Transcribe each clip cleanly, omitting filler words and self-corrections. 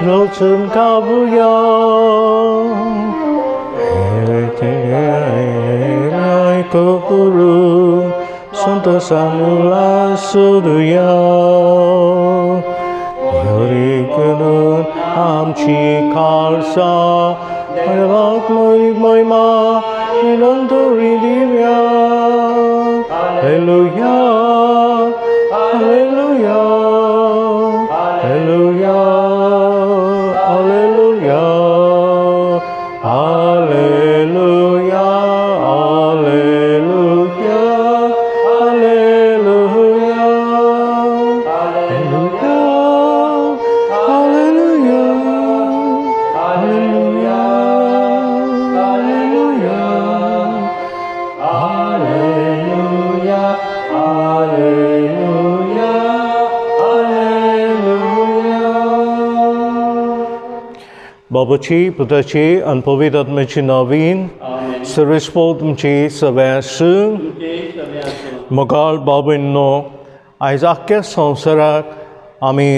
로춘 가부여 구름 손도 사물라 수두여 요리그는 암치 칼사 마이마 이런 도리디며 할렐루야 할렐루야 할렐루야 할렐루야 할렐루야 할렐루야 할렐루야 할렐루야 할렐루야 할렐루야 할렐루야 할렐루야 할렐루야. बाबाची पुताची आनी पवित्र आत्म्याची नवीन सर्वेस्पोर तुमची सगळ्यां आसूं. मोगाळ बाबींनो, आयज आख्ख्या संवसाराक आमी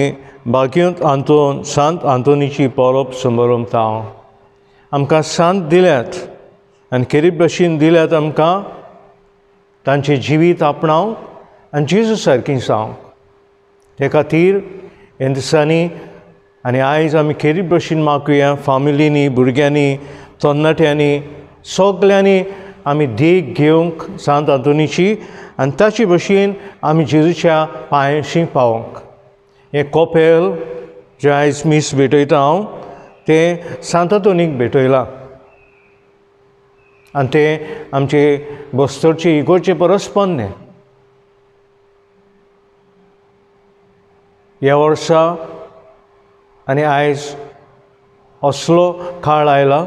बागयंत आंतोन सांत आंतोनीची परब समरमता. आमकां सांत दिल्यात आनी खेरीत भशेन दिल्यात आमकां तांचें जिवीत आपणावंक आनी जेजू सारकी जावंक. ते खातीर ह्या दिसांनी आनी आयज आमी खेरीत भशेन मागुया फामिलींनी, भुरग्यांनी, तरणाट्यांनी, सगल्यांनी आमी देख घेवंक सांत आंतोनीची आनी ताचे भशेन आमी जेजूच्या पांयांशी पावोंक. हें कोपेल जें आयज मीस भेटयता हांव तें सांत आंतोनीक भेटयलां आनी तें आमचे बस्तोरचे इगोर्चे परस पोन्नें. ह्या वर्सा आनी आयज असलो काळ आयला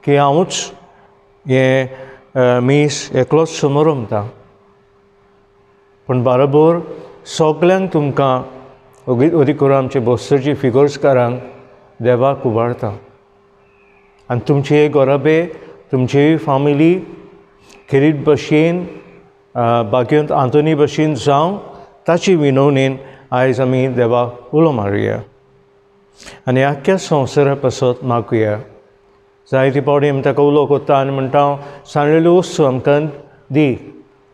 की हांवूच हें मीस एकलोच समरमता, पूण बाराबर सगल्यांक तुमकां अदीक करून आमचे बस्तोरचे फिगर्सकारांक देवाक उबारता आनी तुमचे घराबे, तुमची फामिली खेरीत भशेन बागयंत आंतोनी भशेन जावं ताची विनवणेन आयज आमी देवाक उलो मारुया आनी आख्ख्या संवसारा पासत मागुया. जायते फावटी आमी ताका उलो करता आनी म्हणटा सांडलेल्यो वस्तू आमकां दी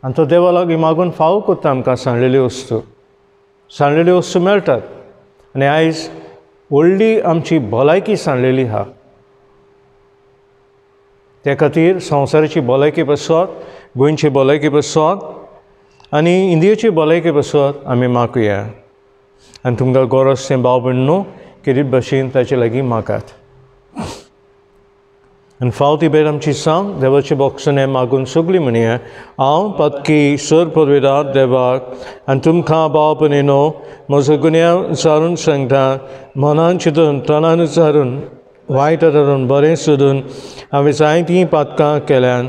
आनी तो देवा लागीं मागून फावो करता आमकां सांडलेल्यो वस्तू. सांडलेल्यो वस्तू मेळटात आनी आयज व्हडली आमची भलायकी सांडलेली आहा. ते खातीर संवसाराची भलायकी पासत, गोंयची भलायकी पासत आनी इंडियेची भलायकी पासत आमी मागुया आनी तुमकां गरज तें भाव भयण न्हू खेरीत भशेन ताचे लागीं मागात. आनी फावती बेर आमची सांग देवाचे बोगसणें मागून सगळीं म्हणया. हांव पातकी सर पदवेदार देवाक आनी तुमकां भाव भयणीनो म्हजो गुन्यांव विचारून सांगता. मनान चिंतून, तणान विचारून, वायट धरून, बरें सोदून हांवें जायतीं पातकां केल्यान.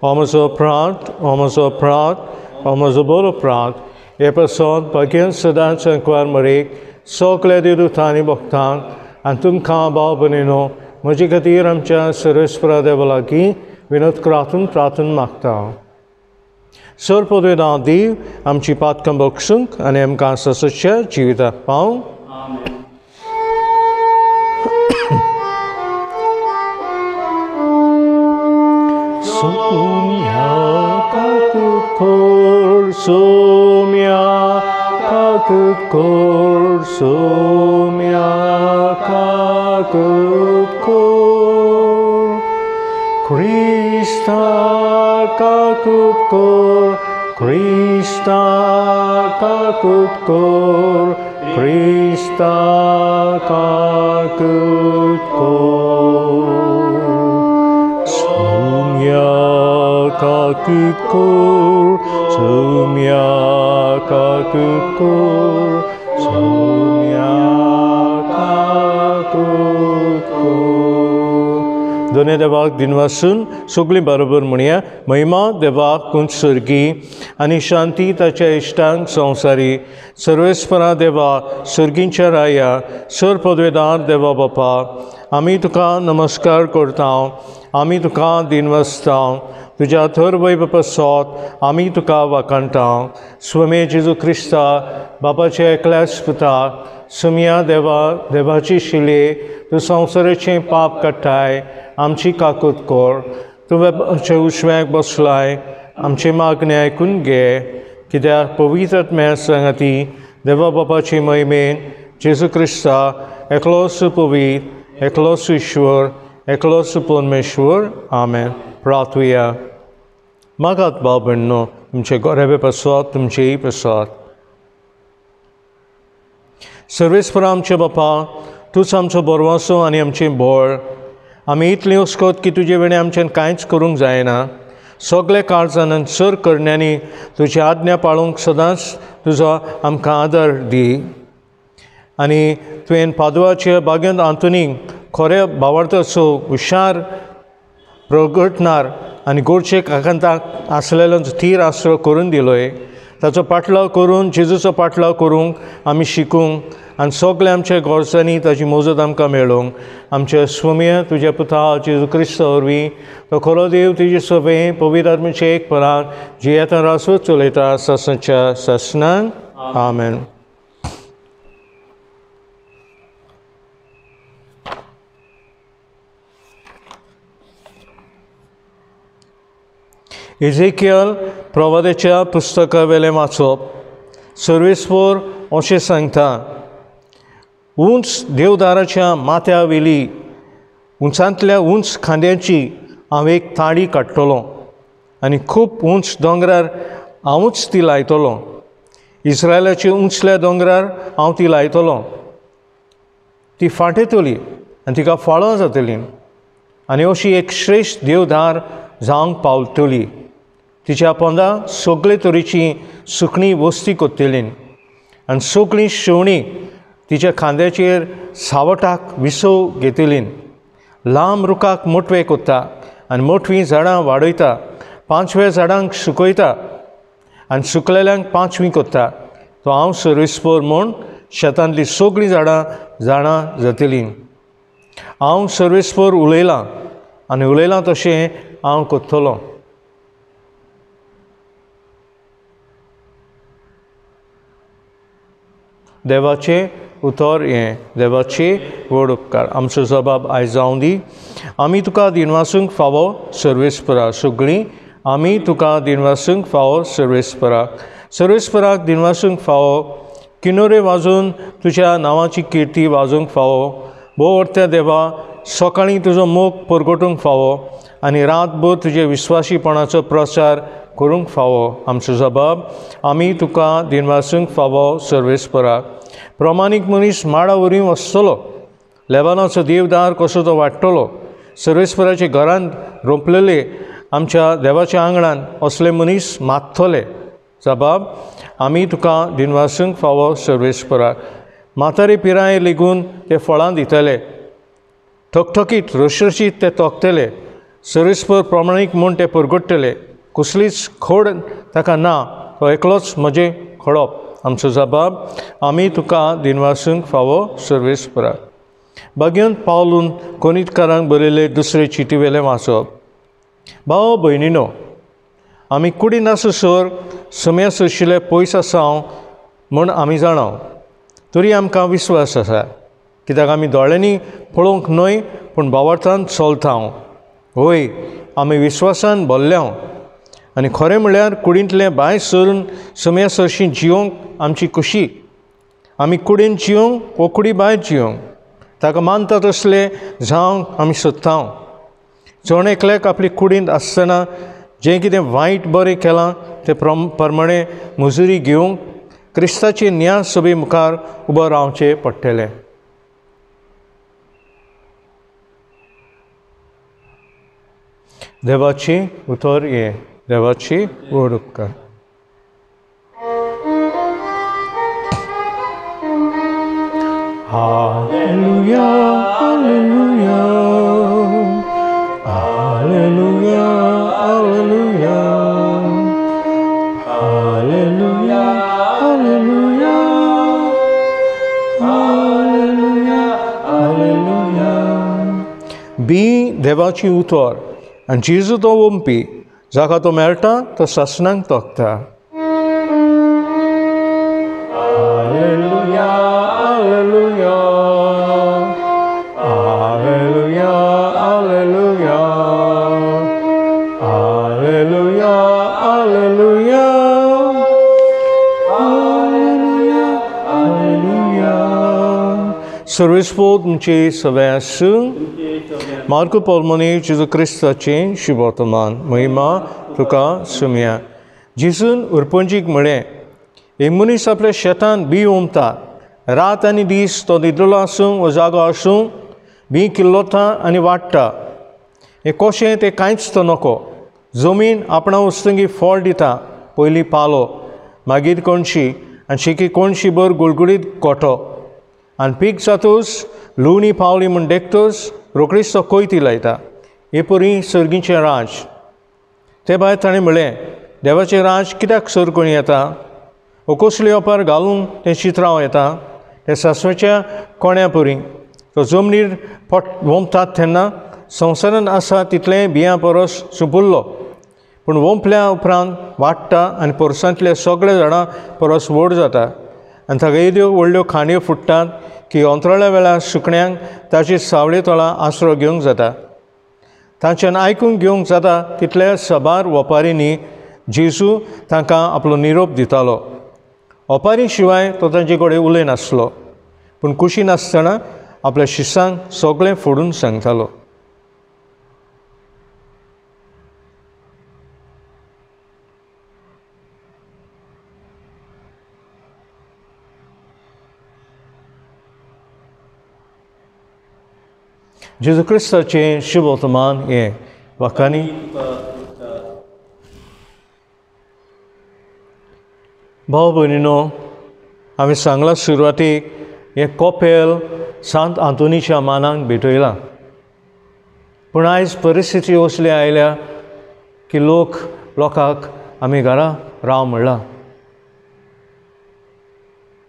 हो म्हजो अपराध, हो म्हजो अपराध, हो म्हजो बरो अपराध. हे पासत भाग्यान सदांच संकवार मरेक सगल्या देवदूतांनी भक्तांक आनी तुमकां भाव भयणीनो म्हजे खातीर आमच्या सर्वेस्परा देवा लागीं विनोद प्रार्थून प्रार्थून मागता. सर पदवेदां देव आमची पातकां बक्षूंक आनी आमकां ससच्या जिविताक पावूं. सोम्या काकुकोर, सोम्या काकुकोर, सोम्या काकुकोर, क्रिस्ता काकुकोर, क्रिस्ता काकुकोर, क्रिस्ता काकुकोर. सोम्या काकुकोर, सोम्या काकुकोर, सोम्या काकुकोर. दोने देवाक दिनवासून सगळीं बरोबर म्हणया. महिमा देवाक कुंच सर्गी आनी शांती ताच्या इश्टांक संवसारी. सर्वेस्परा देवा, सर्गींच्या राया, सर पदवेदार देवा बापा, आमी तुका नमस्कार करता, आमी तुका दिनवासता. तुज्या थर वैभव पासत आमी तुका वाखाणटा. स्वमे जेजू क्रिस्ता बापाचे एकल्याच पुता सुमया देवा देवाची शिले तूं संवसाराचें पाप काडटाय आमची काकूत कर. तूं बापाच्या उजव्याक बसलाय आमची मागणी आयकून घे कित्याक पवित्र आत्म्या सांगाती देवा बापाची महिमेन जेजू क्रिस्ता एकलोच पवित्र एकलोच ईश्वर एकलोच परमेश्वर. आमेन. प्रार्थुया. मागात भाव भयणो तुमचे गोरेबे पासत तुमचेय पासत. सर्वेस्पर आमचे बापा तूंच आमचो बरवासो आनी आमचें बळ. आमी इतलें अस्कत की तुजे वेणे आमच्यान कांयच करूंक जायना. सगळे काळजान आनी सर करण्यांनी तुजी आज्ञा पाळूंक सदांच तुजो आमकां आदार दी. आनी तुवें पादवाच्या बागेंत आंतोनीक खऱ्या भावार्थाचो हुशार प्रगटणार आनी गोडचे काकांताक आसलेलो थीर आसरो करून दिलोय ताचो पाटलाव करून जेजूचो पाटलाव करूंक आमी शिकूंक आनी सगळे आमच्या गरजांनी ताची मजत आमकां मेळोवंक आमच्या स्वामया तुज्या पुता जेजू क्रिस्ता वरवीं तो खरो देव तुजे सभे पवित्र आत्म्याचे एक परान जियेता रासो चलयता सासणाच्या सासणान. आमेन. एझेकियल प्रवादाच्या पुस्तका वेलें वाचप. सर्वेस्पर अशें सांगता, उंच देवदाराच्या माथ्या वेली उंचांतल्या उंच खांद्याची हांव एक ताळी काडटलो आनी खूब उंच दोंगरार हांवूच ती लायतलो. इस्रायलाच्या उंचल्या दोंगरार हांव ती लायतलो. ती फांटेतली आनी तिका फळां जातलीं आनी अशी एक श्रेश्ठ देवदार जावंक पावतली. तिच्या पोंदा सगळे तरेची सुकणीं वस्ती कोत्तली आनी सगळीं शेवणीं तिच्या खांद्याचेर सावटाक विसव घेतली. लांब रुखाक मोटवे कोत्ता आनी मोटवीं झाडां वाडयता. पांचव्या झाडांक सुकयता आनी सुकलेल्यांक पांचवीं कोत्ता. तो हांव सर्वेस्पर म्हूण शेतांतलीं सगळीं झाडां जाणां जातलीं. हांव सर्वेस्पर उलयलां आनी उलयलां तशें हांव कोत्तलो. देवाचें उतर हें. देवाचे व्हड उपकार. आमचो जबाब आयज जावं दी. आमी तुका दिनवासूंक फावो सर्वेस्परा. सगळीं आमी तुका दिनवासूंक फावो सर्वेस्परा. सर्वेस्पराक दिनवासूंक फावो. किनोरे वाजोवन तुज्या नांवाची किर्ती वाजोवंक फावो. भोव अर्त्या देवा सकाळीं तुजो मोग परगटूंक फावो आनी रातभर तुजे विस्वाशीपणाचो प्रचार करूंक फावो. आमचो जबाब आमी तुका दिनवासूंक फावो सर्वेस्परा. प्रमाणीक मनीस माडा वरवीं वसतलो. लेबानाचो देवदार कसो तो वाडटलो. सर्वेस्पराच्या घरांत रोंपलेले आमच्या देवाच्या आंगणान असले मनीस मागतले. जबाब आमी तुका दिनवासूंक फावो सर्वेस्परा. म्हातारे पिराये लेगून ते फळां दितले. ठकठकीत रसरशीत ते तोखतले. सर्वेस्पर प्रमाणीक म्हूण ते परगट्टले. कसलीच खोड ताका ना. तो एकलोच म्हजें खडप. आमचो जबाब आमी तुका दिनवासूंक फावो सर्वेस्परा. बागेंत पावलून कोनितकारांक बरयल्ले दुसरे चिटी वेलें वाचप. भाव भयणीनो आमी कुडीन आससर सम्या सरशिले पयस आसा म्हूण आमी जाणा. तरी आमकां विस्वास आसा कित्याक आमी दोळ्यांनी पळोवंक न्हय पूण भावार्थान चलता. हय आमी विस्वासान भरल्या आनी खरें म्हळ्यार कुडींतलें भायर सरून सम्या सरशीं जियोंक आमची खुशी. आमी कुडीन जियोंक वो कुडी भायर जियोंक ताका मानता तसले जावंक आमी सोदता. जण एकल्याक आपली कुडींत आसतना जें कितें वायट बरें केलां तें प्रमाणे मजुरी घेवंक क्रिस्ताचे न्याय सभे मुखार उबो रावचें पडटलें. देवाची उतर हें. देवाची व्हड उपकार. Hallelujah, hallelujah, hallelujah, hallelujah, hallelujah, hallelujah, hallelujah, hallelujah. बी देवाची उतर आनी जेजू तो वंपी जाका तो मेळटा तो सासणाक तोखता. Alleluia, alleluia, alleluia, alleluia, alleluia, alleluia, alleluia, alleluia. सर्वेस्पोर तुमची सगळें आसूं. मार्को पोलमोनी जेजू क्रिस्ताचें शुभवर्तमान. महिमा तुका सुमया. जेजून उरपंजीक म्हळें, एक मनीस आपल्या शेतान बी ओंपता. रात आनी दीस तो न्हिदलो आसूं वा जागो आसूं, बी किल्लोता आनी वाडटा. हें कशें तें कांयच तो नको. जमीन आपणा वस्तुंगी फळ दिता. पयलीं पालो, मागीर कणशी आनी शेकी कणशी भर गुळगुळीत गोठो. आनी पीक जातूच लुवणी पावली म्हूण देखतूच रोखडीच तो कोयती लायता. हे परी सर्गीचें राज. ते भायर ताणें म्हळें, देवाचें राज कित्याक सर करूं येता? वो कसली ओपार घालून तें चित्राव येता? तें सासवाच्या कोण्या परी. तो जमनीर पोट वोंपतात तेन्ना संवसारांत आसा तितलें बियां परस सुपुल्लो, पूण वोंपल्या उपरांत वाडटा आनी पोरसांतल्या सगळ्या झाडां परस व्हड जाता. आनी ताका येद्यो व्हडल्यो खांदयो फुट्टात की अंतराळ्या वेळार सुकण्यांक ताची सावळे तळा आसरो घेवंक जाता. तांच्यान आयकूंक घेवंक जाता तितल्या साबार ओपारींनी जेजू तांकां आपलो निरोप दितालो. ओपारी शिवाय तो तांचे कडेन उलयनासलो, पूण कुशीन आसतना आपल्या शिसांक सगळें फोडून सांगतालो. जेजू क्रिस्ताचें शुभवर्तमान हें वाकांनी. भाव भयणीनो, हांवें सांगलां सुरवातीक हें कोपेल सांत आंतोनीच्या मानाक भेटयलां. पूण आयज परिस्थिती असली आयल्या की लोक लोकांक आमी घरा राव म्हणलां.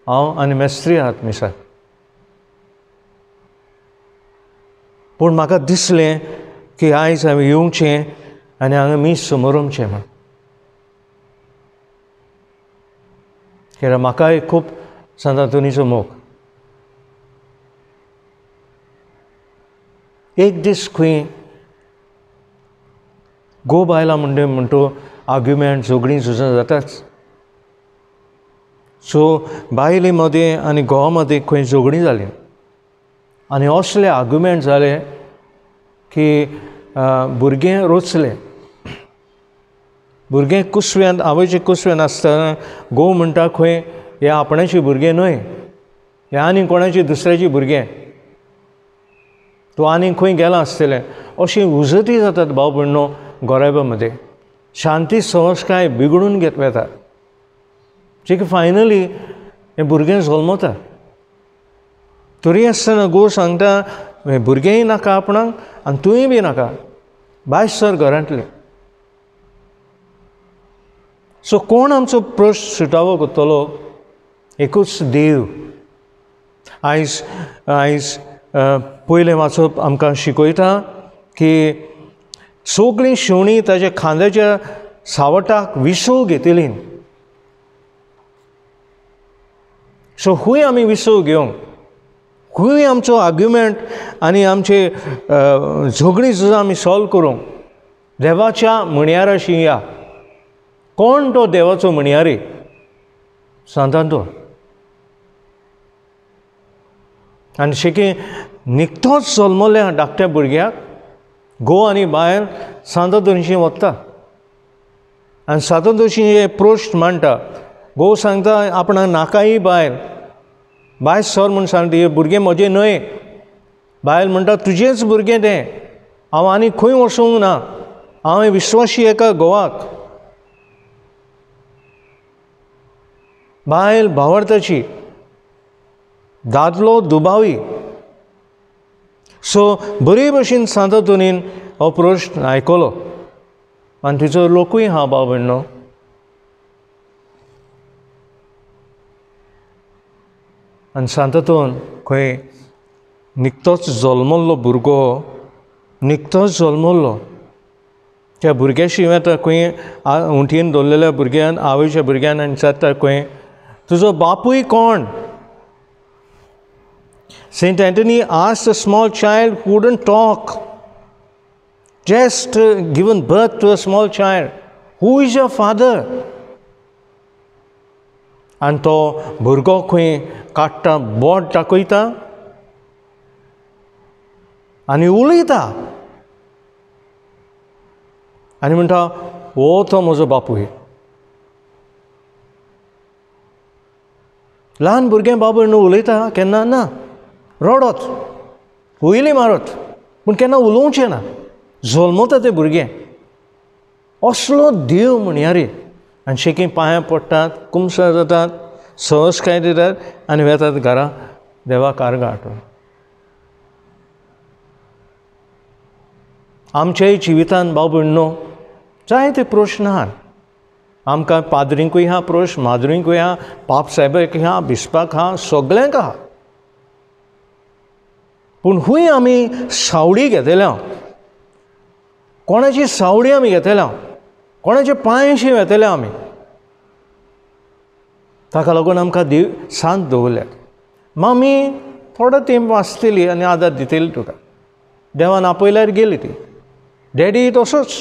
हांव आनी मेस्त्री आहात मिसाक. पूण म्हाका दिसलें की आयज हांवें येवचें आनी हांगा मीस समोरमचें म्हण. कित्याक म्हाकाय खूब सांत आंतोनीचो मोग. एक दीस खंय घोव बायलां म्हणटा आर्ग्युमेंट झगडीं झुजां जाताच. सो बायले मदें आनी घोवा मदें खंय झगडीं जालीं आनी असले आर्ग्युमेंट जाले की भुरगें रोचलें. भुरगें कुसव्यांत, आवयचे कुसव्यांत आसतना घोव म्हणटा खंय हें आपणाचें भुरगें न्हय, हें आनी कोणाचें दुसऱ्याचें भुरगें, तूं आनी खंय गेलां आसतलें. अशी उजती जातात भाव भयणो गोराब्या मदें. शांती संस्काय बिगडून घेत वता. जे की फायनली हें भुरगें जल्मता. तरी आसतना घोव सांगता भुरगेंय नाका आपणाक आनी तूंय बी नाका, भायर सर घरांतलें. सो कोण आमचो प्रश्न सुटावो करतलो? एकूच देव. आयज आयज पयलें वाचप आमकां शिकयता की सगळीं शेवणीं ताच्या खांद्याच्या सावटाक विसव घेतली. सो खूंय आमी विसव घेवंक, खूंय आमचो आर्ग्युमेंट आनी आमचे झगडीं सुद्दां आमी सॉल्व करूंक देवाच्या म्हणयाराशी या. कोण तो देवाचो म्हणयारी? सांत आंतोन. आनी शेकी निकतोच जल्मल्या धाकट्या भुरग्याक घोव आनी बायल सांत आंतोनीशी वता आनी सांत आंतोनीशी हे प्रश्न मांडटा. घोव सांगता आपणाक नाकाय बायल, बायल सर म्हूण सांगता हें भुरगें म्हजें न्हय. बायल म्हणटा तुजेंच भुरगें तें, हांव आनी खंय वचूंक ना, हांव विश्वासी एका घोवाक. बायल भावार्थाची, दादलो दुबावी. सो बरे भशेन सांत आंतोनीन हो प्रश्न आयकलो आनी तिचो लोकूय हा भाव भयणो. आनी सांत आंतोन खंय निकतोच जल्मल्लो भुरगो, निकतोच जल्मल्लो, त्या भुरग्याशी वता खंय उंटयेन दवरलेल्या भुरग्यान, आवयच्या भुरग्यान, आनी विचारता खंय तुजो बापूय कोण? Saint Anthony asked a small child who wouldn't talk, just given birth to a small child, who is your father? आनी तो भुरगो खंय काडटा, बोट दाखयता आनी उलयता आनी म्हणटा, हो तो म्हजो बापूय. ल्हान भुरगें बाबू न्हू उलयता केन्ना ना, रडत, वयली मारत, पूण केन्ना उलोवचें ना. जल्मता तें भुरगें. असलो देव म्हणया रे. आनी शेकी पांयां पडटात, कुमसार जातात, सहजकाय दितात आनी वेतात घरा देवाक आर्गां आठोवन. आमच्याय जिवितान बाबू न्हू जायते प्रश्न आहात. आमकां पाद्रींकूय आहा प्रश्न, माद्रींकूय आहा, पाप साहेबाक आहा, बिस्पाक आहा, सगल्यांक आहा. पूण खूंय आमी सावळी घेतल्या, कोणाची सावळी आमी घेतल्या, कोणाचे पांयशी वेतले आमी, ताका लागून आमकां देव सांत दवरल्यात. मामी थोडो तेंप वाचतली आनी आदार दितली तुका. देवान आपयल्यार गेली ती. डॅडी तसोच,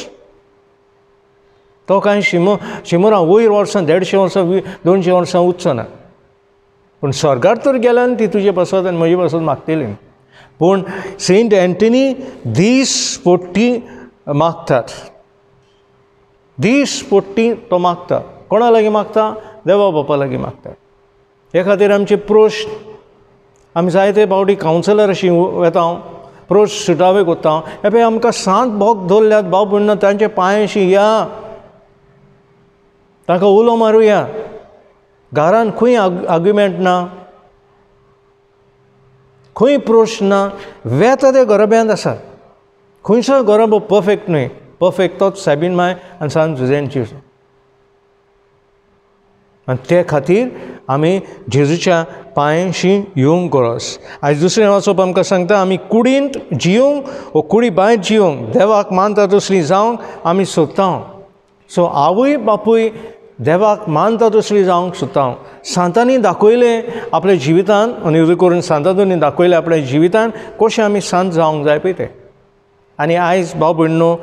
तो कांय शिमोरां वयर वर्सां 150 वर्सां 200 वर्सां उच्चो ना, पूण स्वर्गार तर गेल्यान ती तुजे पासत आनी म्हजे पासत मागतली. पूण सेंट एंटनी दीस पोट्टी मागतात, दीस पोट्टी तो मागता. कोणा लागीं मागता? देवा बापा लागीं मागता. हे खातीर आमचे प्रश्न आमी जायते फावटी कावन्सिलर अशी वेता, प्रश्न सुटावे कोत्ता. हे पळय आमकां सांत भोग दवरल्यात बाब म्हणून तांचे पांयशी या, तांकां उलो मारुया. घरान खंय आर्ग्युमेंट ना, खंय प्रश्न ना, वेता ते घराब्यांत आसा. खंयचो घराबो परफेक्ट न्हय, परफेक्ट तोच सायबीन माय आनी सांत जुझेन जेजू. आनी ते खातीर आमी जेजूच्या पांयशी येवंक गरज. आयज दुसरें वाचप आमकां सांगता, आमी कुडींत जियोंक वो कुडी भायर जियोंक देवाक मानता तसली जावंक आमी सोदता. सो आवय बापूय देवाक मानता तसली जावंक सोदता. सांतांनी दाखयलें आपल्या जिवितान, आनी करून सांतांनी दाखयलें आपल्या जिवितान कशें आमी सांत जावंक जाय पळय तें. आनी आयज भाव भयणो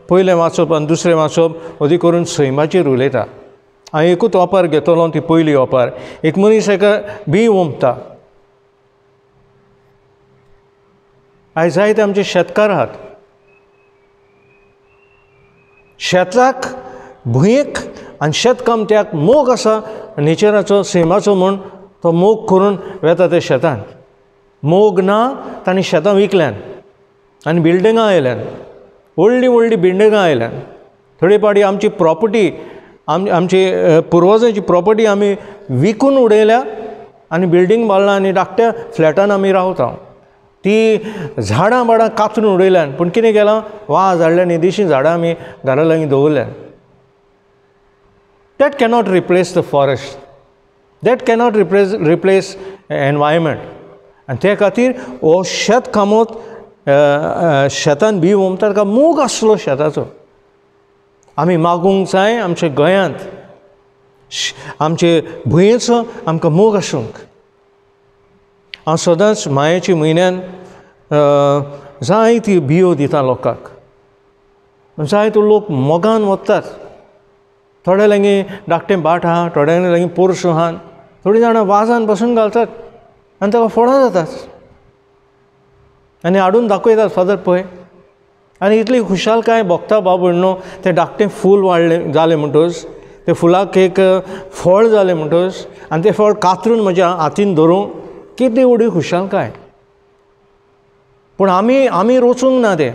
पयलें वाचप आनी दुसरें वाचप अदी करून सैमाचेर उलयता. हांवें एकूच ओपार घेतलो, ती पयली ओपार. एक मनीस एका बीं ओंपता. आयज जायते आमचे शेतकार आहात. शेताक, भुंयेक आनी शेतकामत्याक मोग आसा नेचराचो, सैमाचो, म्हूण तो मोग करून वेता ते शेतान. मोग ना तांणी शेतां विकल्यान आनी बिल्डिंगां आयल्यान, व्हडलीं व्हडलीं बिल्डिंगां आयल्यान. थोडे फावटी आमची प्रॉपर्टी, आमची पुर्वजांची प्रॉपर्टी आमी विकून उडयल्या आनी बिल्डींग बांदला आनी धाकट्या फ्लॅटान आमी रावता. ती झाडां बाडां कातरून उडयल्यान, पूण कितें केलां, वाज हाडल्या न्ही देशी झाडां आमी घरा लागीं दवरल्यान. That cannot replace the forest, that cannot replace environment. आनी ते खातीर हो शेत कामत शेतान बी ओंपता ताका मोग आसलो शेताचो. आमी मागूंक जाय आमच्या गोंयांत आमचे भुंयेचो आमकां मोग आसूंक. हांव सदांच मायेच्या म्हयन्यान जायती बियो दिता लोकांक, जायते लोक मोगान वतात. थोडे लागीं धाकटें भाट आहा, थोड्यां लागीं पोरसूं आहा, थोडीं जाणां वाजान बसून घालतात आनी ताका फळां जातात आनी हाडून दाखयतात, फादर पळय. आनी इतली खुशालकाय भोगता बाबू न्हू, तें धाकटें फूल वाडलें जालें म्हणटकच, तें फुलाक एक फळ जालें म्हणटकच, आनी तें फळ कातरून म्हज्या हातीन धरूंक कितली व्हडली खुशालकाय. पूण आमी आमी रोचूंक ना तें,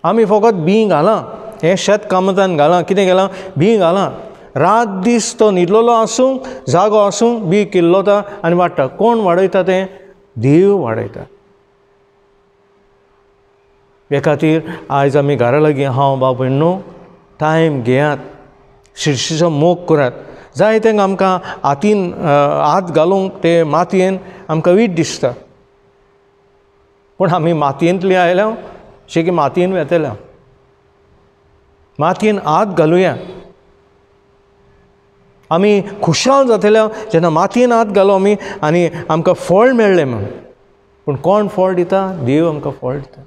आमी फकत बीं घालां, हें शेत कामतान घालां, कितें घालां, बीं घालां. रात दीस तो न्हिदलेलो आसूं जागो आसूं बी किल्लोता आनी वाडटा. कोण वाडयता तें? देव वाडयता. हे खातीर आयज आमी घरा लागीं हांव बाबू न्हू टायम घेयात, शिर्शीचो मोग करात. जाय तें आमकां हातीन हात घालूंक ते मातयेन आमकां वीट दिसता, पूण आमी मातयेंतली आयल्या शेकी मातयेन वेतल्या. मातयेन हात घालुया. आमी खुशाल जातले जेन्ना मातयेन हात घालो आमी आनी आमकां फळ मेळ्ळें म्हूण. पूण कोण फळ दिता? देव आमकां फळ दिता.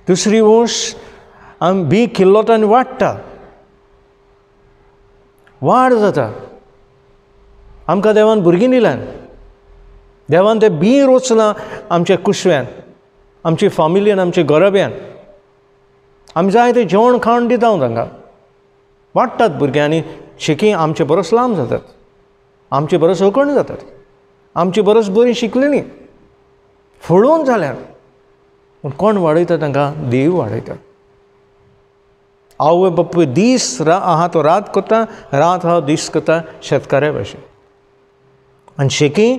दुसरी वस्त, आमी बी किल्लोता आनी वाडटा, वाड जाता. आमकां देवान भुरगीं दिल्यान, देवान तें बी रोचलां आमच्या कुसव्यान, आमची फामिलीन, आमच्या घराब्यान. आमी जाय तें जेवण खाण दिता तांकां, वाडटात भुरगीं आनी शिकी आमचे बरोच लांब जातात, आमचे बरोच अकण जातात, आमचे बरोच बरीं शिकलेलीं फळोवन जाल्यार. पूण कोण वाडयता तांकां? देव वाडयता. आवय बापूय दीस आहा तो रात करता, रात आहा दीस करता शेतकाऱ्या भशेन. आनी शेकी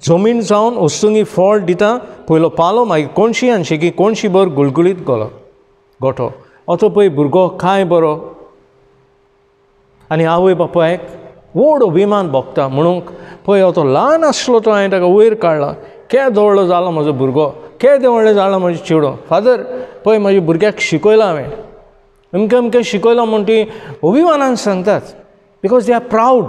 जमीन जावन वस्तुंगी फळ दिता, पयलो पालो, मागीर कोणशी, आनी शेकी कोणशी बर गुळगुळीत गोलो गोठो. असो पळय भुरगो काय बरो, आनी आवय बापायक व्हड अभिमान भोगता म्हणूंक पळय तो ल्हान आसलो तो हांवें ताका वयर काडला, केदो व्हडलो जालो म्हजो भुरगो, केदें व्हडलें जालां म्हजें चेडूं. फादर पळय म्हज्या भुरग्याक शिकयलां हांवें, अमकें अमकें शिकयलां म्हूण ती अभिमानान सांगतात, because they are proud.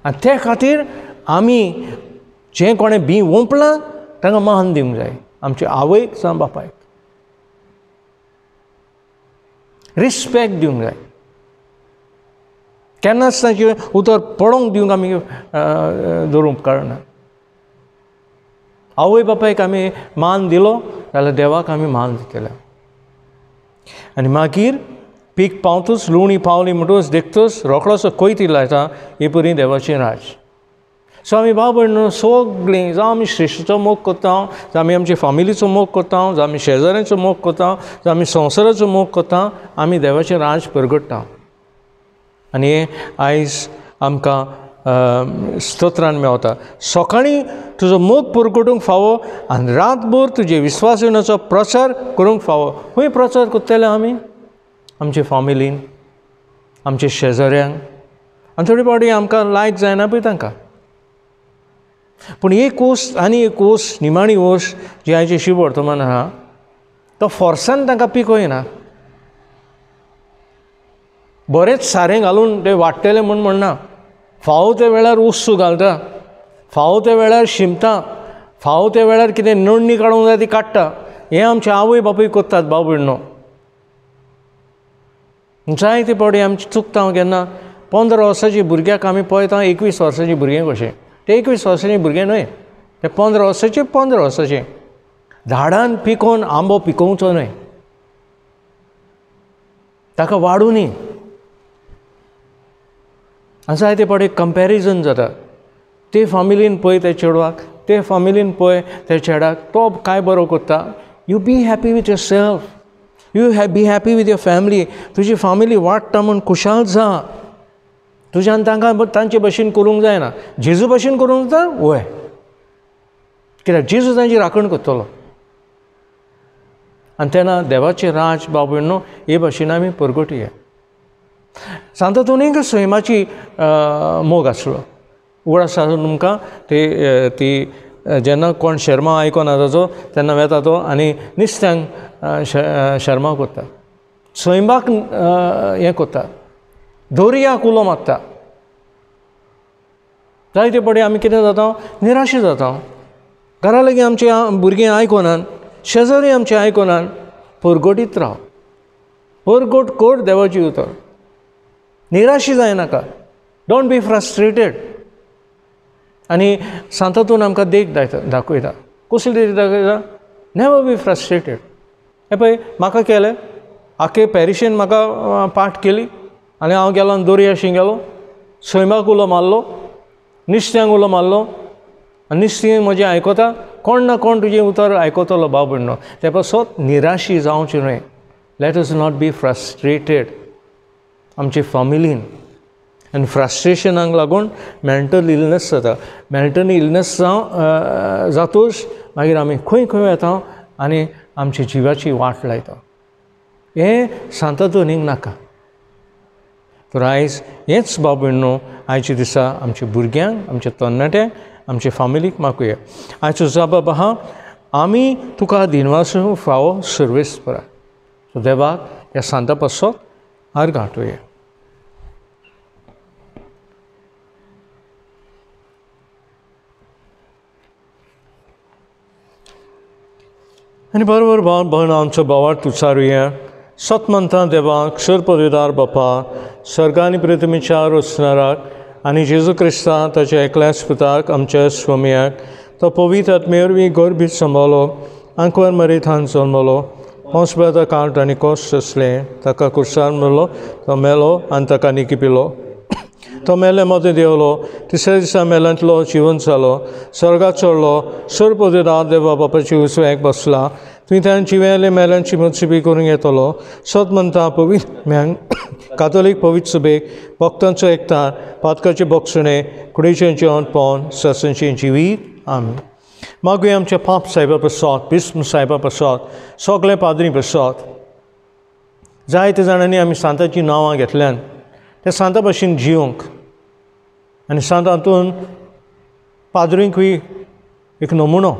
आनी ते खातीर आमी जें कोणें बी ओंपलां तांकां मान दिवंक जाय, आमचे आवयक जावं बापायक रिस्पेक्ट दिवंक जाय. केन्नाच तांचें उतर पडोवंक दिवंक आमी दवरूंक कळना. आवय बापायक आमी मान दिलो जाल्यार देवाक आमी मान दितले. आनी मागीर पीक पावतूच, लुवणी पावली म्हणटूच देखतूच रोखडोसो कोयती लायता, ही परी देवाचें राज. सो आमी भाव भयण सगळीं, जावं आमी श्रेश्ठचो मोग करता, जावं आमी आमचे फामिलीचो मोग करता, जावं आमी शेजाऱ्यांचो मोग करता, जावं आमी संवसाराचो मोग करता, आमी देवाचें राज परगट्टा. आनी हें आयज आमकां स्तोत्रान मेवता. सकाळीं तुजो मोग परगटूंक फावो आनी रातभर तुजे विस्वासणाचो प्रचार करूंक फावो. खंय प्रचार करतले आमी? आमचे फामिलीन, आमचे शेजाऱ्यांक, आनी थोडी फावटी आमकां लायक जायना पळय तांकां. पूण एक वस्त आनी एक वस्त, निमाणी वस्त जी आयची शिव वर्तमान आहा, तो फोर्सान तांकां पिकयना, बरेंच सारें घालून ते वाडटले म्हूण म्हणना. फावो त्या वेळार उस्सू घालता, फावो त्या वेळार शिमता, फावो त्या वेळार कितें नडणी काडूंक जाय ती काडटा. हें आमचे आवय बापूय करतात भाव भयणो. जायते फावटी आमची चुकता केन्ना 15 वर्सांची भुरग्याक आमी पळयता 21 वर्सांची भुरगें कशें. ते 21 वर्सांची भुरगें न्हय, ते 15 वर्सांचे 15 वर्सांचे. झाडान पिकोवन आंबो पिकोवचो न्हय, ताका वाडूं न्ही. आनी जायते फावटी कंपॅरिजन जाता, ते फामिलीन पळय त्या चेडवाक, ते फामिलीन पळय त्या चेड्याक, तो काय बरो करता. You be happy with yourself, you be happy with your family. तुजी फामिली वाडटा म्हूण खुशाल जा. तुज्यान तांकां तांचे भशेन करूंक जायना, जेजू भशेन करूंक जाता वय, कित्याक जेजू तांची राखण करतलो. आनी तेन्ना देवाचें राज भाव भयणो हे भशेन आमी परगटुया. सांता तोनीक सैमाची मोग आसलो. उगडास आसा तुमकां ते ती जेन्ना कोण शर्मा आयकोना ताचो तेन्ना वेता तो आनी निस्त्यांक शर्मा करता, सैमाक हें करता, दर्याक उलो मारता. जायते फावटी आमी कितें जाता, निराशी जाता. घरा लागीं आमची भुरगीं आयकोनात, शेजारी आमचें आयकोनात. परगटीत राव, परगट कर देवाची उतर, निराशी जायनाका, don't be frustrated. आनी सांतातून आमकां देख दाखयता. कसली देख दाखयता? Never be frustrated. हें पळय म्हाका केलें, आख्खे पॅरिशेन म्हाका पाठ केली आनी हांव गेलो आनी दर्याशी गेलो, सैमाक उलो मारलो, निस्त्यांक उलो मारलो, आनी निस्तीं म्हजें आयकता. कोण ना कोण तुजें उतर आयकतलो भाव भयणो. ते पासत निराशी जावची न्हय. Let us not be frustrated आमचे फामिलीन. आनी फ्रस्ट्रेशनाक लागून मेंटल इलनस जाता. मेंटल इलनस जावं जातूच मागीर आमी खंय खंय वता आनी आमच्या जिवाची वाट लायता. हें सांतातोनीक नाका. तर आयज हेंच भाव भयणो आयच्या दिसा आमच्या भुरग्यांक, आमच्या तरणाट्यांक आमचे फामिलीक मागुया. आयचो जबाब आहा आमी तुका दिनवास फावो सर्वीस परा. सो देवाक ह्या सांता पासत आर्गां आठोवया. आनी बरोबर भाव भयण आमचो भावार्थ उचारुया. सतमंता देवाक सरपरिदार बापा सर्ग आनी पृथ्वीच्या रचणाराक आनी जेजू क्रिस्ता ताच्या एकल्याच पुताक आमच्या स्वामयाक तो पवित्र आत्मे वरवीं गर्भीत सांबाळ्ळो, आंकवार मरेथान जल्मलो, पोंसब्याचा कांट आनी कोश्ट आसलें, ताका कुर्सार मारलो, तो मेलो आनी ताका निकिपिलो, तो मेले मदें देंवलो, तिसऱ्या दिसा मेल्यांतलो जिवन जालो, स्वर्गाक चडलो, सरपरिदार देवा बापाची उजव्याक बसला, थंय ताणें जिव्याले मेल्यांची मुत्सिबी करूंक येतलो. सत म्हणटा पवित्र कातोलीक पवित्र सभेक भक्तांचो एकठांय पातकाचें भोगसणें कुडीचें जेवण पावन सासणचें जिवीत. आमी मागुया आमच्या पाप सायबा पासत, बिस्म सायबा पासत, सगळे पाद्री पासत. जायते जाणांनी आमी सांताचीं नांवां घेतल्यान त्या सांता भाशेन जिवंक आनी सांतातून पाद्रींकूय एक नमुनो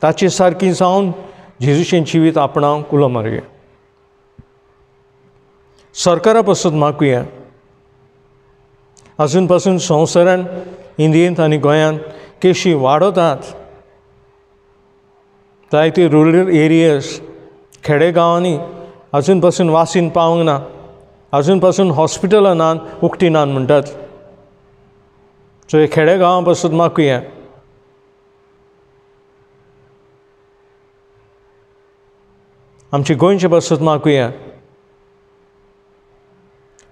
ताचे सारकी जावन जेजूचें जिवीत आपणाक उलो मारुया. सरकारा पासत मागुया. आजून पासून संवसारान इंडियेंत आनी गोंयांत केशी वाडोतात. जायते रुरल एरियाज खेडे गांवांनी आजून पासून वासीन पावंक ना, आजून पासून हॉस्पिटलां नात, उक्ती नात म्हणटात. सो हे खेडे गांवां पासून मागुया. आमचे गोंयचे पासत मागुया.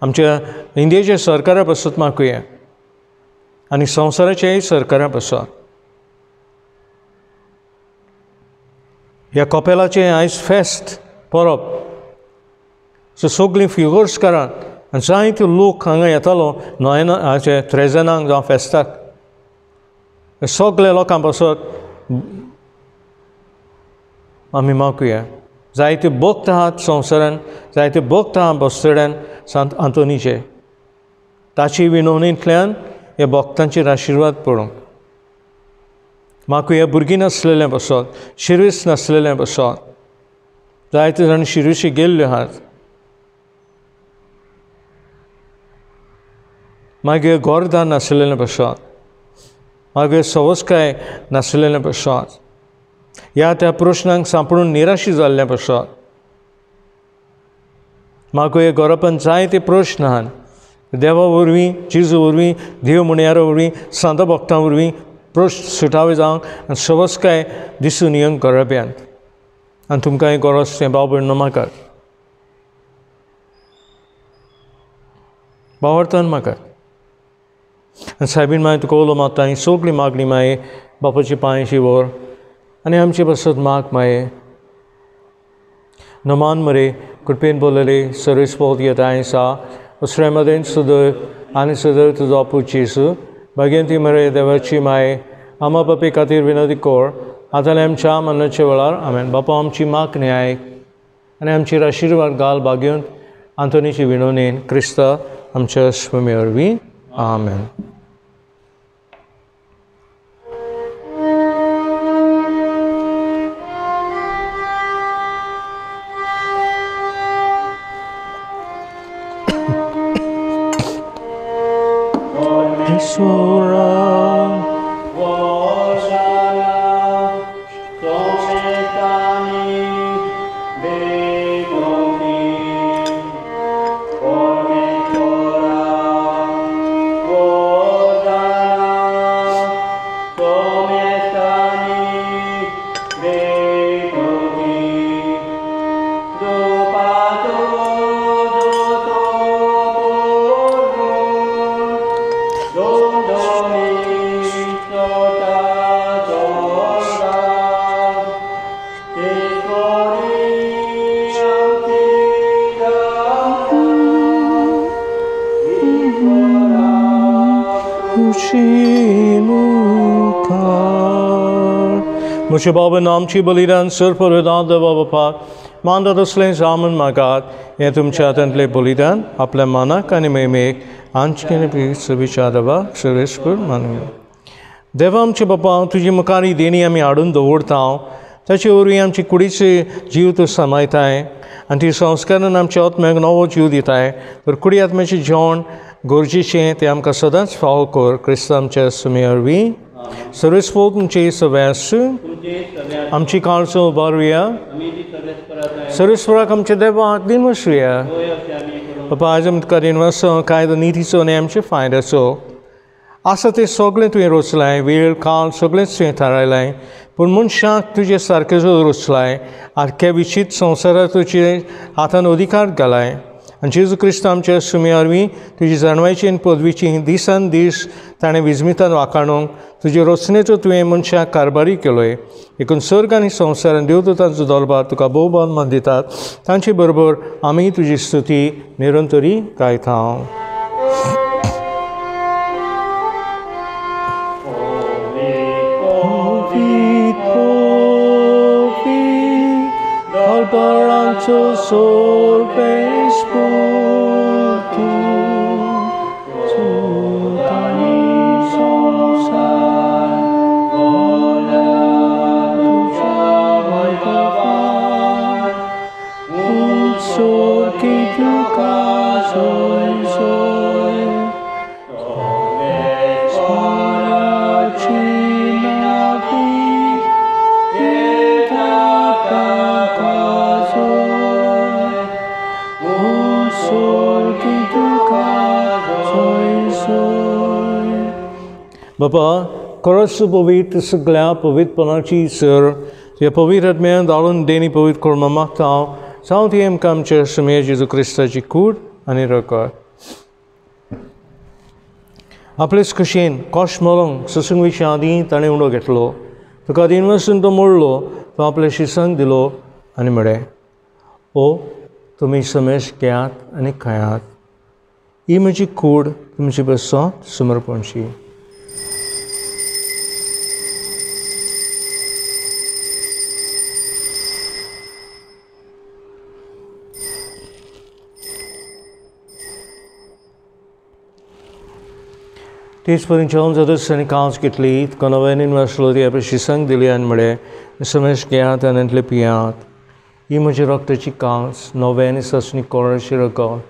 आमच्या इंडियेच्या सरकारा पासत मागुया आनी संवसाराच्याय सरकारा पासत. ह्या कपेलाचें आयज फेस्त परब. सो सगळीं फिगर्स करात आनी जायते लोक हांगा येतालो नोयना हाचे त्रेजनांक जावं फेस्ताक. सगळे लोकां पासत आमी मागुया. जायते भक्त आहात संवसारान, जायते भक्त आहात बस्तोड्यान सांत आंतोनीचे. ताची विनवणींतल्यान ह्या भक्तांचेर आशिर्वाद पडूंक मागुया. भुरगीं नासलेलें पासत, शिर्वीस नासलेलें पासत, जायते जाण शिर्विशी गेल्ल्यो आहात. मागीर घरदार नासलेलें पासत, मागीर सवस्काय नासलेलें पासत, ह्या त्या प्रश्नांक सांपडून निराशी जाल्लें पासत. मागुया गोरपान जायते प्रश्न आहात. देवा वरवीं, जेजू वरवीं, देव म्हणयारा वरवीं, सांता भक्तां वरवीं प्रश्न सुटावे जावंक आनी सवस्काय दिसून येवंक गोरप्यांत. आनी तुमकां हें गरज तें भाव भयण मागात, भावार्थान मागात. आनी सायबीन मागीर तुका उलो मारता ही सगळी मागणी मागीर बापाची पांयशी व्हर आनी आमचे पासत माग माये. नमान मरे कृपेन बोलले सर्वीस पोत येता आसा उसऱ्या मदेन सदैव आनी सदैव तुजो पूत जेजू भाग्यंती मरे देवाची माये आमा बापे खातीर विनोदी कोर आतां आमच्या मरणाच्या वेळार. आमेन. बापा आमची मागणी आयक आनी आमचेर आशिर्वाद घाल भाग्यंत आंतोनीची विनवणेन क्रिस्त आमच्या स्वामी वरवीं. आमेन. म्हज्या बाबान आमची बलिदान सरपरदान देवा बापा मानतात असलें जामन मागात हें तुमच्या हातांतलें बलिदान आपल्या मानाक आनी महिमेक आमचे सविचार देवा सर्वेस्पर मानूया. देवा आमचे बापा, तुजी मुखार ही देणी आमी हाडून दवरता, ताचे वरवीं आमची कुडीचे जीव तूं सांबाळटाय आनी ती संस्कारान आमच्या आत्म्याक नवो जीव दिताय. तर कुडी आत्म्याचें जेवण गरजेचें तें आमकां सदांच फावो कर, क्रिस्त आमच्या सुमे वरवीं. सर्वेस्पर तुमचे सगळे आसूं. आमची काळजो उबारुया. सर्वेस्पराक आमच्या देवाक दिनवासुया. बाबा, आयज आमी तुका दिनवास कायदो नितीचो आनी आमचे फायद्याचो आसा तें सगळें तुवें रचलाय, वेळ काळ सगळेंच तुवें थारायलाय, पूण मनशाक तुजे सारकें जो रचलाय आख्या विशीत संवसाराक तुजे हातान अधिकार घालाय आनी जेजू क्रिस्त आमच्या सुम्या वरवीं तुजी जाणवायची आनी पदवीची दिसान दीस ताणें विजमितान वाखाणूंक तुजे रचनेचो तुवें मनशाक कारभारी केलोय. देखून सर्ग आनी संवसारान देवदूतांचो दरबार तुका भोवमान दितात, तांचे बरोबर आमी तुजी स्तुती निरंतरी गायता. Baranto sol vesportu, sotani sonsai, vola tuja vaigavai, un sorki tuka soi soi, spara cinavi, बाबा, खरोच पवित्र सगळ्या पवित्रपणाची सर तुज्या पवित्र आत्म्यान धाडून देणी पवित्र करून मागता हांव, जावं ती आमकां आमच्या सुमेर जेजू क्रिस्ताची कूड आनी रगत. आपलेच कशेन कोश मरोंक ससंगविच्या आदीं ताणें उडो घेतलो, तुका दिनवासून तो मोडलो, तो आपल्या शिसांक दिलो आनी म्हळें, ओ तुमी समेश घेयात आनी खायात, ही म्हजी कूड तुमची बसत समर्पणची. तेच परी जेवण जातच ताणें कांच घेतली, तुका नव्यान वासलो, ती आपल्या शिसांक दिली आनी म्हळें, समेश घेयात आनी तातूंतलें पियात, ही म्हजी रक्ताची कांच, नवें आनी सासणी कोराची रगत,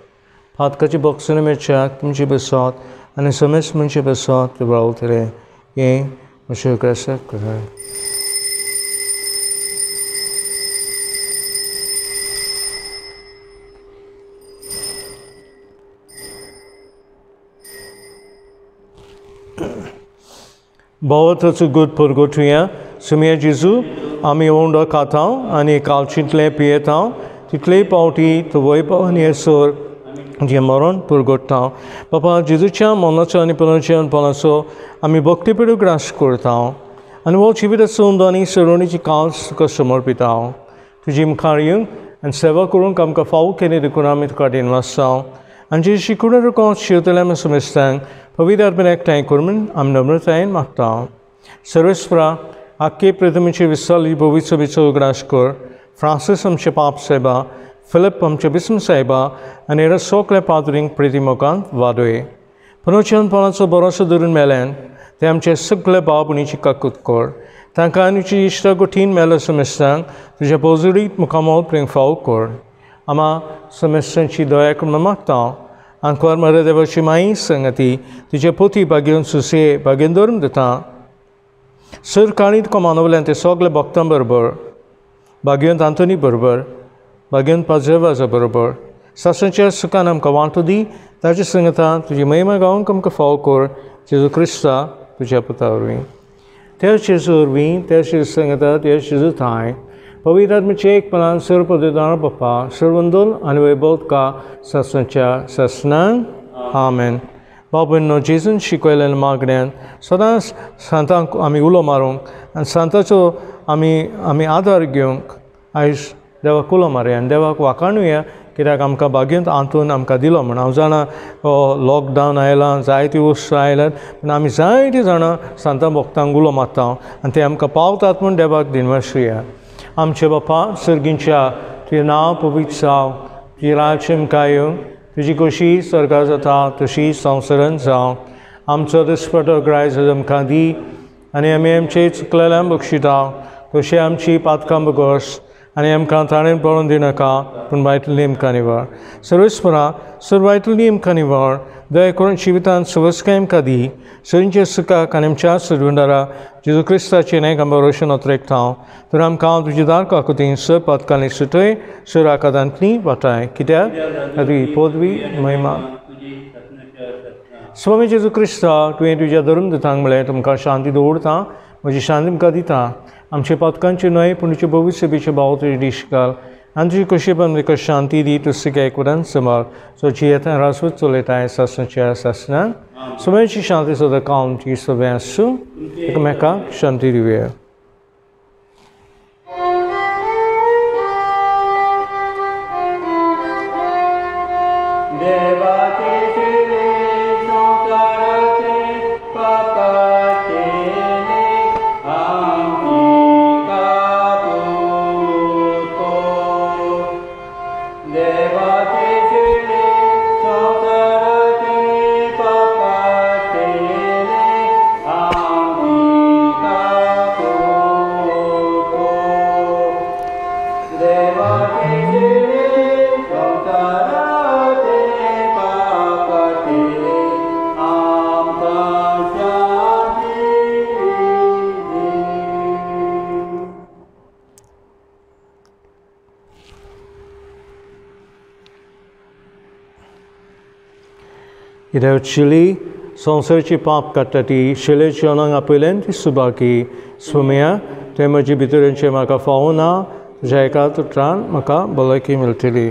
पातकाची बक्षणा मेळच्याक तुमचे बसत आनी समेस मनशे बसत ते रावतले, हें म्हजें उगडासाक करात. भावार्थाचो गुड परगटुया. सुमिया जेजू, आमी उंडो खाता आनी कालचींतलें पियेता, तितलेय पावटी तूं वैभव आनी येसर जें मरण पुरगोडटा. बाबा, जेजूच्या मरणाचो आनी पुनर्जीवनपणाचो आमी भक्तीपेड उगडास करता आनी हो जिविताचो उंडो आनी सरोवणीची कांच तुका समर्पिता. तुजी मुखार येवंक आनी सेवा करूंक आमकां फावो केली देखून आमी तुका दिनवासता आनी जे शिकून रकम शिवतल्या आमी समेस्तांक पवित्र आत्म्यान एकठांय कर म्हूण आमी नम्रतायेन मागता. सर्वेस्परा, आख्खे प्रतिमेची विसाली भोवीचो बिचो उगडास कर, फ्रांसीस आमचे पाप सायबा, फिलिप आमचे बिस्म सायबा आनी हेर सगल्या पाद्रींक प्रतिमोगांत वादय. पुनर्जीवनपणाचो भरोसो धरून मेल्यान ते आमचे सगळे भाव भयणीची काकूत कर, तांकां आनी तुजी इश्टागोठीन मेल्या समेस्तांक तुज्या पोजडीत मुखामोल प्रेम फावो कर. आमा समेस्तांची दया करून मागता. आंकवार मरे देवाची माई संगती तुजे पोती भाग्योन सुसे भाग्योन धरून दिता. सर काणी तुका मानवल्यान ते सगळे भक्तां बरोबर, भाग्योन आंतोनी बरोबर, भाग्योन पाजेवाजा बरोबर सासणाच्या सुखान आमकां वांटो दी, ताचे संगता तुजी महिमा गावंक आमकां फावो कर, जेजू क्रिस्ता तुज्या पुता वरवीं. त्या जेजू वरवीं, त्या जेजू संगता, त्या जेजू थांय पवित्र आत्म्याचे एकपणान सर्व पदवीदार बाप्पा सर्वंदोन आनी वैभव तुका सासणाच्या सासणाक. आमेन. बाबून जेजून शिकयलेल्या मागण्यान सदांच सांतांक आमी उलो मारूंक आनी सांताचो आमी आदार घेवंक आयज देवाक उलो मारुया आनी देवाक वाखाणुया, कित्याक आमकां भाग्यांत आंतून आमकां दिलो म्हूण. हांव जाणा लॉकडावन आयलां, जायती वस्तू आयल्यात, पूण आमी जायतीं जाणां सांतां भक्तांक उलो मारता आनी ते आमकां पावतात म्हूण देवाक दिनवासुया. आमचे बापा सर्गींच्या, तुजें नांव पवित्र जावं, तुजें राज्य आमकां येवं, तुजी कशी स्वर्गार जाता तशी संवसारांत जावं. आमचो दिसपटो ग्रायज आमकां दी आनी आमी आमचे चुकलेल्यान बक्षिता तशी आमची पातकां बगस आनी आमकां ताणें पळोवन दिनाका पूण वायटली आमकां निवळ. सर्वेस्परा सर वायटली आमकां निवळ दया करून जिवितांत सवस्काय आमकां दी सरींचे सुखाक आनी आमच्या सदवंडारा जेजू क्रिस्ताचें न्हय आमकां रोशन अत्रेकता तर आमकां तुजी दार काकुतीन सर पातकांनी सुटय सर आकादांतली वाटाय कित्याक तुजी पदवी महिमा. स्वामी जेजू क्रिस्ता तुवें तुज्या धर्म दितांक म्हळें तुमकां शांती दवरता म्हजी शांती तुमकां दिता. आमच्या पातकांची न्हय पूण तुजे भविश्य भाव तुजी दीश घाल आनी तुजी कशी पण तुका शांती दी तूं सगळ्या एकवटान सांबाळ सो जियेता रासवत चलयता सासणाच्या सासणान. सगळ्यांची शांती सदां काळ ती सगळें आसूं एकामेकाक शांती दिवया. चिली संवसाराची पाप काडटा ती शिलेची अनंग आपयल्यान ती सुबाकी सुमया ते म्हजी भितरचे म्हाका फावना तुज्या एका तुत्रान म्हाका भलायकी मेळटली.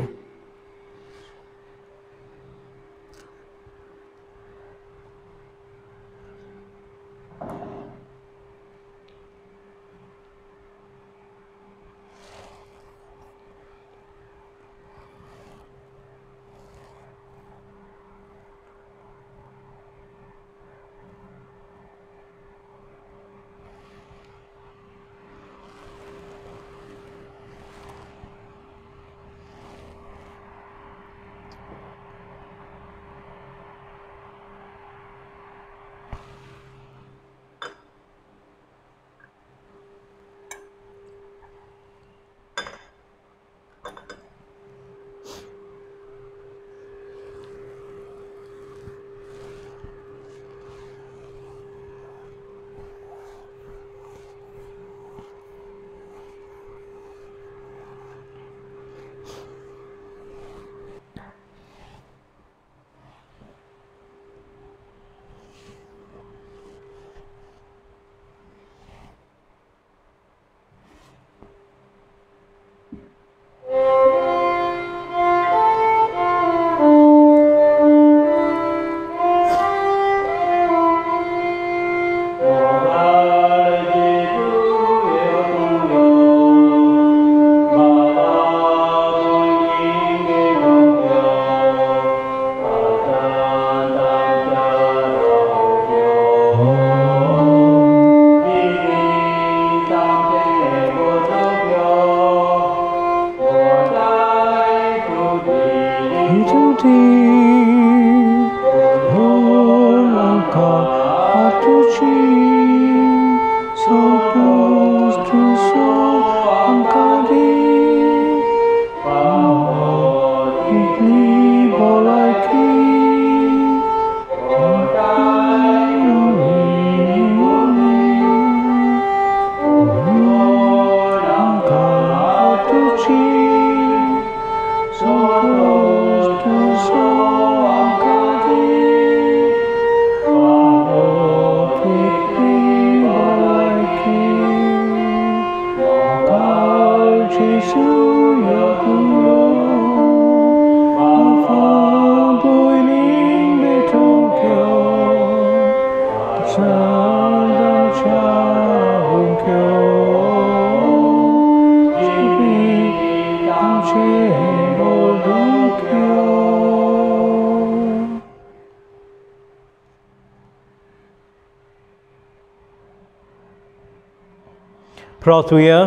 प्रार्थुया.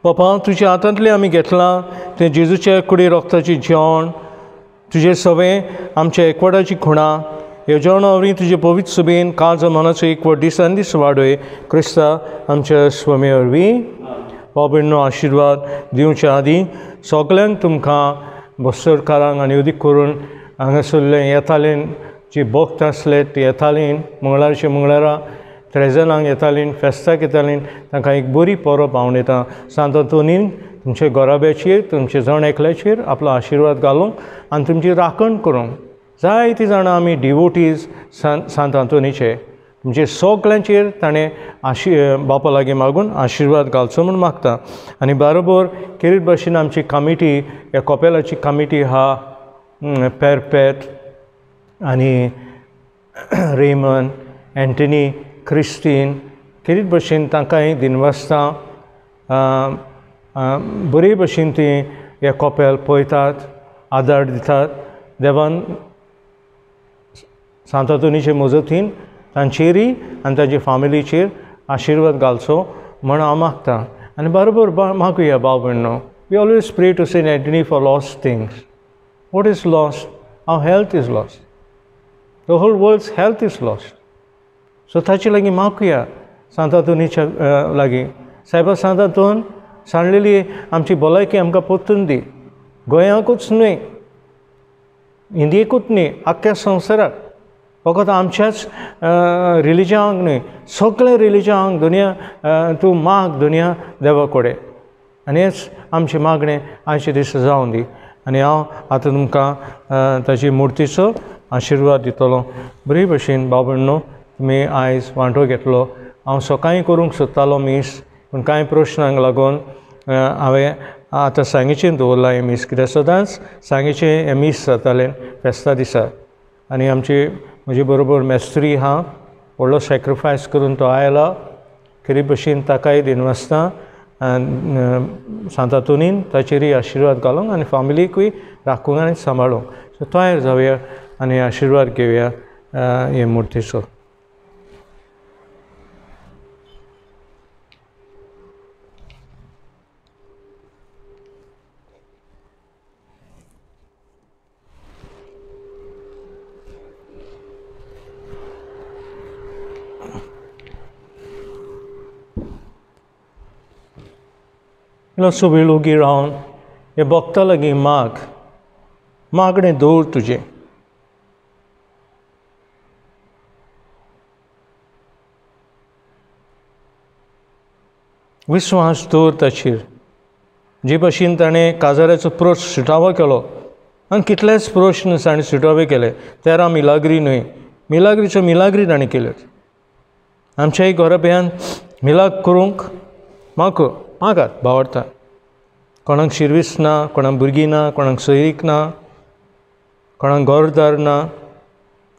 बापा तुज्या हातांतलें आमी घेतलां तें जेजूच्या कुडी रोगताचें जेवण तुजे सवें आमच्या एकवटाची खुणा ह्या जेवणा वरवीं तुजे पवित्र सुबेन काळजा मनाचो एकवट दिसान दीस वाडय क्रिस्ता आमच्या स्वामी वरवीं। बाबा आशिर्वाद दिवच्या आदीं सगल्यांक तुमकां बसरकारांक आनी अदीक करून हांगासरले येताले जी भक्त आसले ती येतालीं मंगळारचे मंगळारा त्रेजनांक येतालीं फेस्ताक येतालीं तांकां एक बरी परब हांव दितां। सांत आंतोनीन तुमच्या घराब्याचेर तुमच्या जण एकल्याचेर आपलो आशिर्वाद घालूंक आनी तुमची राखण करूंक। जायतीं जाणां आमी डिवोटीज सांत आंतोनीचे तुमचे सगल्यांचेर ताणें बापा लागीं मागून आशिर्वाद घालचो म्हूण मागता। आनी बारोबर खेरीत भाशेन आमची कमिटी ह्या कपेलाची कमिटी आहा पेरपेत आनी रेमन एंटनी क्रिस्टीन खेरीत भशेन तांकांय दिनवासता। बरे भशेन ती हे कपेल पळयतात आदार दितात। देवान सांत आंतोनीचे मजतीन तांचेरय आनी ताजे फामिलीचेर आशिर्वाद घालचो म्हण हांव मागता। आनी बरोबर मागुया भाव भयणो, we always pray to Saint Anthony for lost things. What is lost? Our health is lost, the whole world's health is lost. So ताचे लागीं मागुया सांत आंतोनीच्या लागीं, सायबा सांत आंतोन सांडलेली आमची भलायकी आमकां परतून दी, गोंयाकूच न्हय इंडियेकूच न्हय आख्ख्या संवसाराक, फकत आमच्याच रिलिजनाक न्हय सगळे रिलिजनाक दुनिया तूं माग दुनिया देवा कडेन। आनी हेंच आमचें मागणें आयचे दीस जावन दी। आनी हांव आतां तुमकां ताची मुर्तीचो आशिर्वाद दितलो। बरे भशेन बाबण्णो तुमी आयज वांटो घेतलो। हांव सकाळीं करूंक सोदतालो मीस, पूण कांय प्रश्नांक लागून हांवें आतां सांगेचें दवरलां हें मीस, कित्याक सदांच सांगेचें हें मीस जातालें फेस्ता दिसा। आनी आमची म्हजे बरोबर मेस्त्री आहा, व्हडलो सॅक्रिफायस करून तो आयला, खेरीत भशेन ताकाय दिनवासता। सांत आंतोनीन ताचेरय आशिर्वाद घालूंक आनी फामिलीकूय राखूंक आनी सांबाळूंक। सो तयार जावया आनी आशिर्वाद घेवया हे मुर्तीचो। इल्लोसो वेळ ओगी रावन हे भक्ता लागीं माग, मागणें दवर तुजें। विस्वास दवर ताचेर। जे भशेन ताणें काजाराचो प्रश्न सुटावो केलो आनी कितलेच प्रश्न ताणें सुटावे केले, 13 मिलाग्री न्हय, मिलाग्रीच्यो मिलाग्री ताणें केल्यो। आमच्याय घराब्यान मिलाग करूंक म्हाका मागात भावार्था, कोणाक शिरवीस ना, कोणाक भुरगीं ना, कोणाक सोयरीक ना, कोणाक घरदार ना,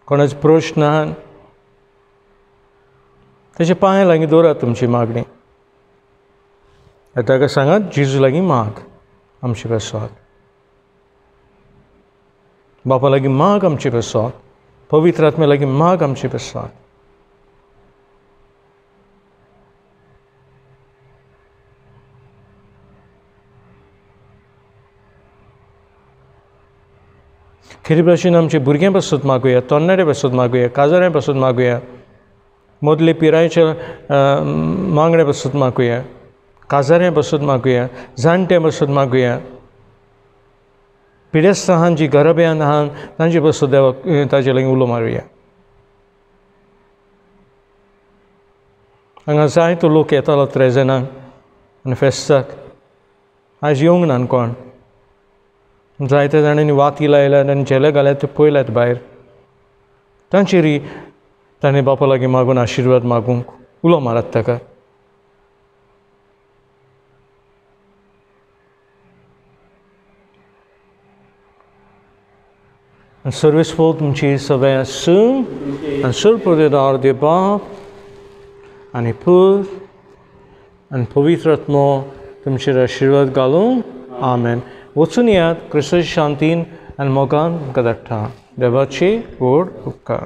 कोणाचो प्रश्न ना, ताचे पांय लागीं दवरात तुमची मागणी। ताका सांगात जेजू लागीं माग आमचे पासत, बापा लागीं माग आमचे पासत, पवित्र आत्म्या लागीं माग आमचे पासत। खेरी भाशेन आमच्या भुरग्यां पासत मागुया, तरणाट्या पासत मागुया, काजाऱ्यां पासत मागुया, मदले पिरायेच्या मागण्या पासत मागुया, काजाऱ्यां पासत मागुया, जाणट्यां पासत मागुया, पिडेस्त आहान जी घराब्यान आहान तांचे पासत देवाक ताजे लागीं उलो मारुया। हांगा जायतो लोक येतालो त्रेजनाक आनी फेस्ताक, आयज येवंक ना कोण। जायत्या जाणांनी वाती लायल्यात आनी झेले घाल्यात ते पळयल्यात भायर, तांचेरय ताणें बापा लागीं मागून आशिर्वाद मागूंक उलो मारात ताका। सर्वेस्पोर तुमची सगळें आसूं आनी सर्व देव बाप आनी पूत आनी पवित्र आत्मो तुमचेर आशिर्वाद घालूं। आमेन। वचून येयात क्रिस्ताच्या शांतीन आनी मोगान तुमकां धाडटा। देवाची व्हड उपकार।